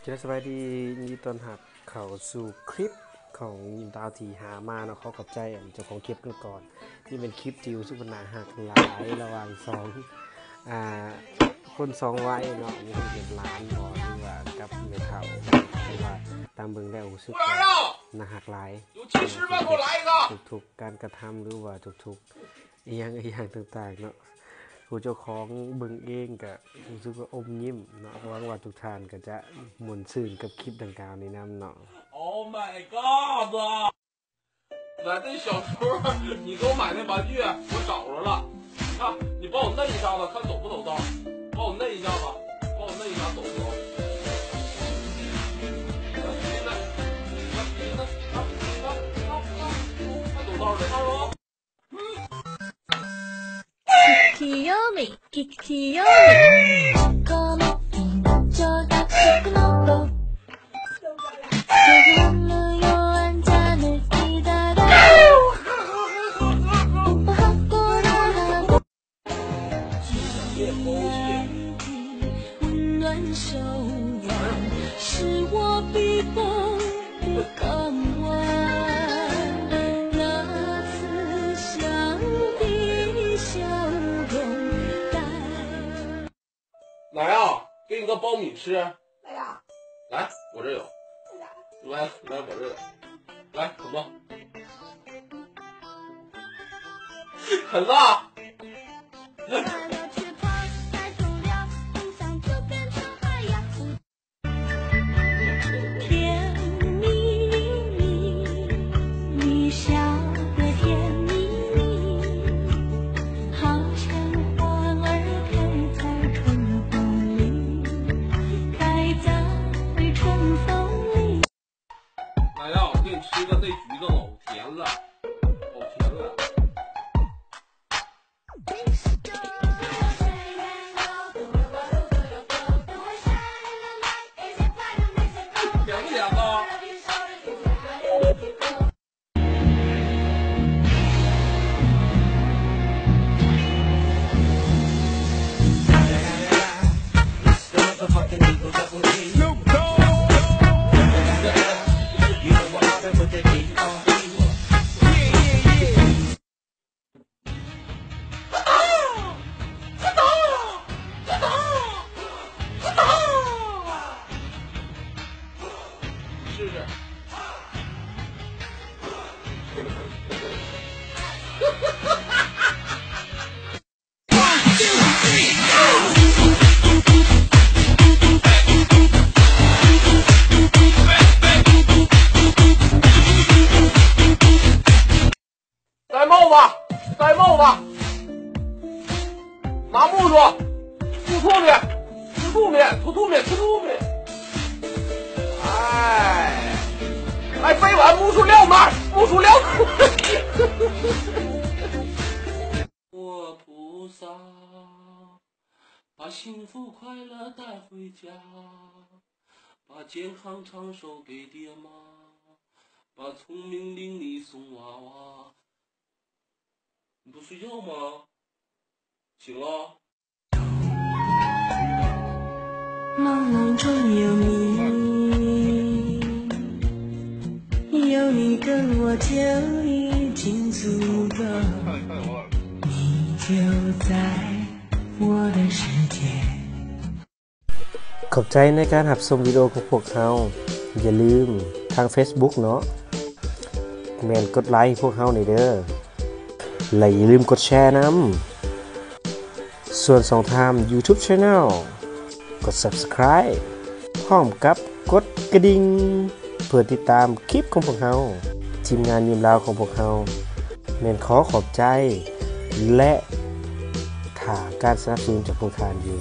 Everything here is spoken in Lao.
ເຈົ້າ ສະບາຍດີ ຍິນດີຕ້ອນຮັບເຂົ້າສູ່ຄລິບຂອງຍິມຕາວທີ່ຫາມາເນາະ. ຂໍຂອບໃຈອັນເຈົ້າຂອງຄລິບກ່ອນ. ນີ້ເປັນຄລິບທີ່ຮູ້ສຶກວ່າໜ້າຮັກຫຼາຍ ລະຫວ່າງສອງ ອ່າ ຄົນສອງໄວເນາະ, ມີຄົນເປັນຫຼານບໍ ຫຼືວ່າກັບແມ່ເຖົ້າ ຫຼືວ່າຕາມເບິ່ງແລ້ວຮູ້ສຶກວ່າໜ້າຮັກຫຼາຍ ທຸກໆການກະທຳ ຫຼືວ່າທຸກໆ ອີ່ຫຍັງອີ່ຫຍັງຕ່າງໆເນາະ. ຜູ້ເຈົ້າຂອງເບິ່ງເອງກະຮູ້ສຶກວ່າອົມຍິ້ມເນາະ. ຫວັງວ່າທຸກທ່ານກະຈະມ່ວນຊື່ນກັບຄລິບດັ່ງກ່າວນີ້ນຳເນາະ. Oh my god！ 来，那小时候你给我买那玩具，我找着了。啊，你帮我嫩一下子，看走不走道。帮我嫩一下子，帮我嫩一下走不走？看走道没？看着。 来啊，给你个苞米吃。来呀。来，我这有。来呀。来，来，我这有。来，啃吧。啃了。来呀，我给你吃个这橘子，老甜了，老甜了。 戴帽子，戴帽子，拿木梳，吐吐沫，吃吐沫，吐吐沫，吃吐沫。哎，哎，飞完木梳撂那儿，木梳撂那儿。 佛菩萨，把幸福快乐带回家，把健康长寿给爹妈，把聪明伶俐送娃娃。你不睡觉吗？醒了。 ຂອບໃຈໃນການຮັບຊົມວິດີໂອຂອງພວກເຮົາ. ຢ່າລືມທາງເຟສບຸກເນາະ ແມ່ນກົດໄລໃຫ້ພວກເຮົາແດ່ເດີ ແລະ ຢ່າລືມກົດແຊນຳ. ສ່ວນຊ່ອງທາງຢູທູບແຊນແນວ ກົດຊັບສະຄຣາຍ ພ້ອມກັບກົດກະດິ່ງ ເພື່ອຕິດຕາມຄລິບຂອງພວກເຮົາ. ທີມງານຍິ້ມລາວຂອງພວກເຮົາແມ່ນຂໍຂອບໃຈ ແລະ ຖ້າການສະໜັບສະໜູນຈາກພວກທ່ານຢູ່.